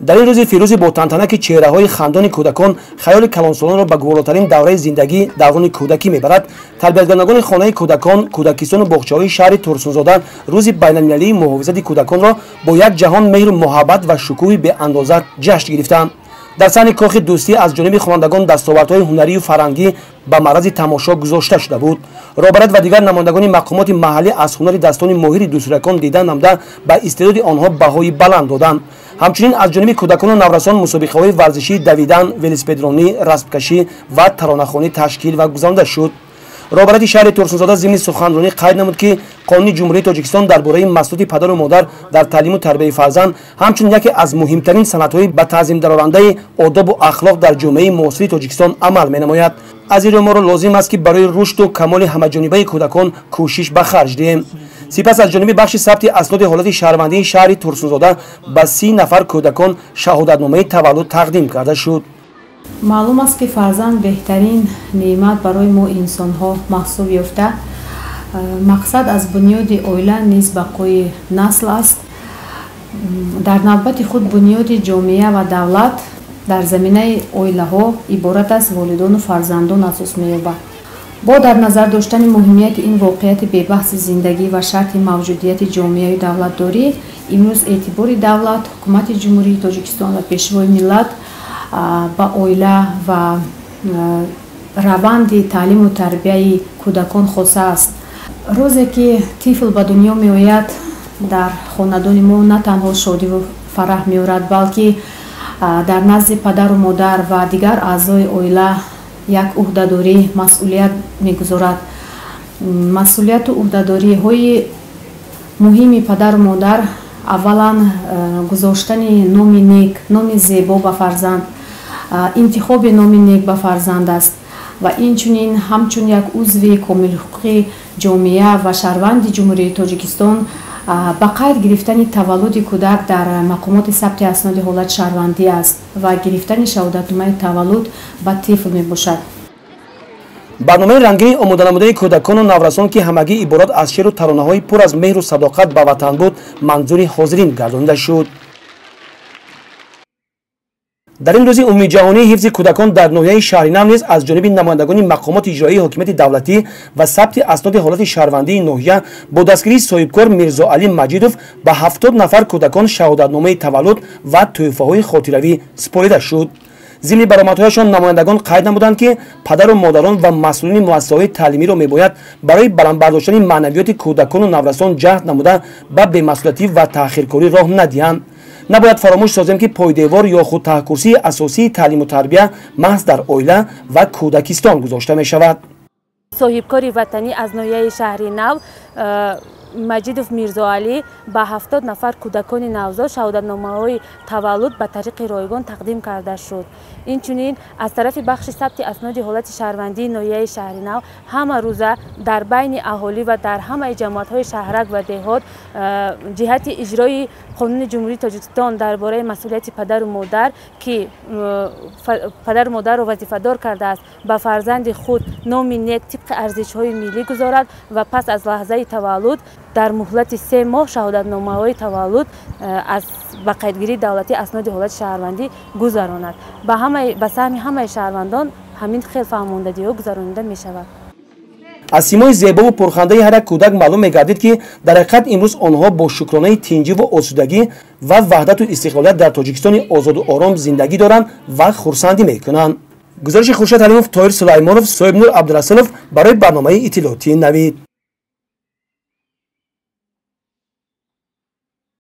Дар ин рӯзи фирӯзи бо тантана, ки чеҳраҳои хандони кӯдакон хаёли калонсолонро ба гуворотарин давраи зиндагӣ, даврони кӯдакӣ мебарад, тарбиятгардагони хонаи кӯдакон, кӯдакистону боғчаҳои шаҳри Турсунзода рӯзи байналмилалии муҳофизати кӯдаконро бо як ҷаҳон меҳру муҳаббат ва шукӯҳи беандоза ҷашн гирифтанд. Дар саҳни кохи дӯстӣ аз ҷониби хонандагон дастовардҳои ҳунарию фарҳангӣ ба маърази тамошо гузошта шуда буд. Роҳбарият ва дигар намояндагони мақомоти маҳаллӣ аз ҳунари дастони моҳири дӯстракон дида намуда, ба истеъдоди онҳо баҳои баланд доданд. Ҳамчунин аз ҷониби кӯдакону наврасон мусобиқаҳои варзишии давидан, велосипедронӣ, распкашӣ ва таронахонӣ ташкил ва гузаронида шуд. Роҳбарияти шаҳри Турсунзода зимни суханронӣ қайд намуд, ки Қонуни Ҷумҳурии Тоҷикистон дар бораи масъулияти падару модар дар таълиму тарбияи фарзанд ҳамчун яке аз муҳимтарин санадҳои ба таъзим дарорандаи одобу ахлоқ дар ҷомеаи муосири Тоҷикистон амал менамояд. Аз ин рӯ моро лозим аст, ки барои рушду камоли ҳамаҷонибаи кӯдакон кӯшиш ба харҷ диҳем. Сипас аз ҷониби бахши сабти асноди ҳолати шаҳрвандии шаҳри Турсунзода ба 30 нафар кӯдакон шаҳодатномаи таваллуд тақдим карда шуд. Маълум аст, ки фарзанд беҳтарин неъмат барои мо инсонҳо маҳсуб ёфта, мақсад аз бунёди оила низ бақои насл аст. Дар навбати худ бунёди ҷомеа ва давлат дар заминаи оилаҳо иборат аз волидону фарзандон асос меёбад. Бо дар назар доштани муҳимияти ин воқеияти бебаҳси зиндагӣ ва шарти мавҷудияти ҷомеаю давлатдорӣ, имрӯз эътибори давлат, Ҳукумати Ҷумҳурии Тоҷикистон ва Пешвои миллат ба оила ва раванди таълиму тарбияи кӯдакон хоса аст. Рӯзе ки тифл ба дунё меояд, дар хонадони мо на танҳо шодиву фараҳ меорад, балки дар назди падару модар ва дигар аъзои оила як ӯҳдадорӣ, масъулият мегузорад. Масъулияту ӯҳдадориҳои муҳими падару модар аввалан гузоштани номи нек, номи зебо ба фарзанд, интихоби номи нек ба фарзанд аст ва инчунин ҳамчун як узви комилҳуқуқи ҷомеа ва шаҳрванди Ҷумҳурии Тоҷикистон ба қайд гирифтани таваллуди кӯдак дар мақомоти сабти асноди ҳолати шаҳрвандӣ аст ва гирифтани шаҳодатномаи таваллуд ба тифл мебошад. Барномаи рангини омоданамудаи кӯдакону наврасон, ки ҳамагӣ иборат аз шеъру таронаҳои пур аз меҳру садоқат ба ватан буд, манзури ҳозирин гардонида шуд. Дар ин рӯзи умумиҷаҳонии ҳифзи кӯдакон дар ноҳияи Шаҳринав низ аз ҷониби намояндагони мақомоти иҷроии ҳокимияти давлатӣ ва сабти асноди ҳолати шаҳрвандии ноҳия бо дастгирии соҳибкор Мирзоалӣ Маҷидов ба 70 нафар кӯдакон шаҳодатномаи таваллуд ва тӯҳфаҳои хотиравӣ супорида шуд. Зимни баромадҳояшон намояндагон қайд намуданд, ки падару модарон ва масъулини муассисаҳои таълимиро мебояд барои баланд бардоштани маънавиёти кӯдакону наврасон ҷаҳд намуда, ба бемасъулиятӣ ва таъхиркорӣ роҳ надиҳанд. Набояд фаромӯш созем, ки пойдевор ё худ таҳкурсии асосии таълиму тарбия маҳз дар оила ва кӯдакистон гузошта мешавад. Соҳибкори ватанӣ аз ноҳияи Шаҳри Нав Маҷидов Мирзоалӣ ба 70 нафар кӯдакони навзод шаҳодатномаҳои таваллуд ба тариқи ройгон тақдим карда шуд. Инчунин аз тарафи бахши сабти асноди ҳолати шаҳрвандии ноҳияи Шаҳри Нав ҳама рӯза дар байни аҳолӣ ва дар ҳамаи ҷамоатҳои шаҳрак ва деҳот ҷиҳати иҷрои Қонуни Ҷумҳурии Тоҷикистон дар бораи масъулияти падару модар, ки падару модарро вазифадор кардааст ба фарзанди худ номи нек тибқи арзишҳои миллӣ гузорад ва пас аз лаҳзаи таваллуд дар муҳлати 3 моҳ шаҳодатномаҳои таваллуд аз ба қайдгирии давлатии асноди ҳолати шаҳрвандӣ гузаронад. Ба саҳми ҳамаи шаҳрвандон ҳамин хел фаҳмондадиҳо гузаронида мешавад. Аз симои зебову пурхандаи ҳар як кӯдак маълум мегардид, ки дар ҳақиқат имрӯз онҳо бо шукронаи тинҷиву осудагӣ ва ваҳдату истиқлолият дар Тоҷикистони озоду ором зиндагӣ доранд ва хурсандӣ мекунанд. Гузориши Хуршед Ҳалимов, Тоҳир Сулаймонов, Соҳибнур Абдурасулов барои барномаи иттилоотии Навид.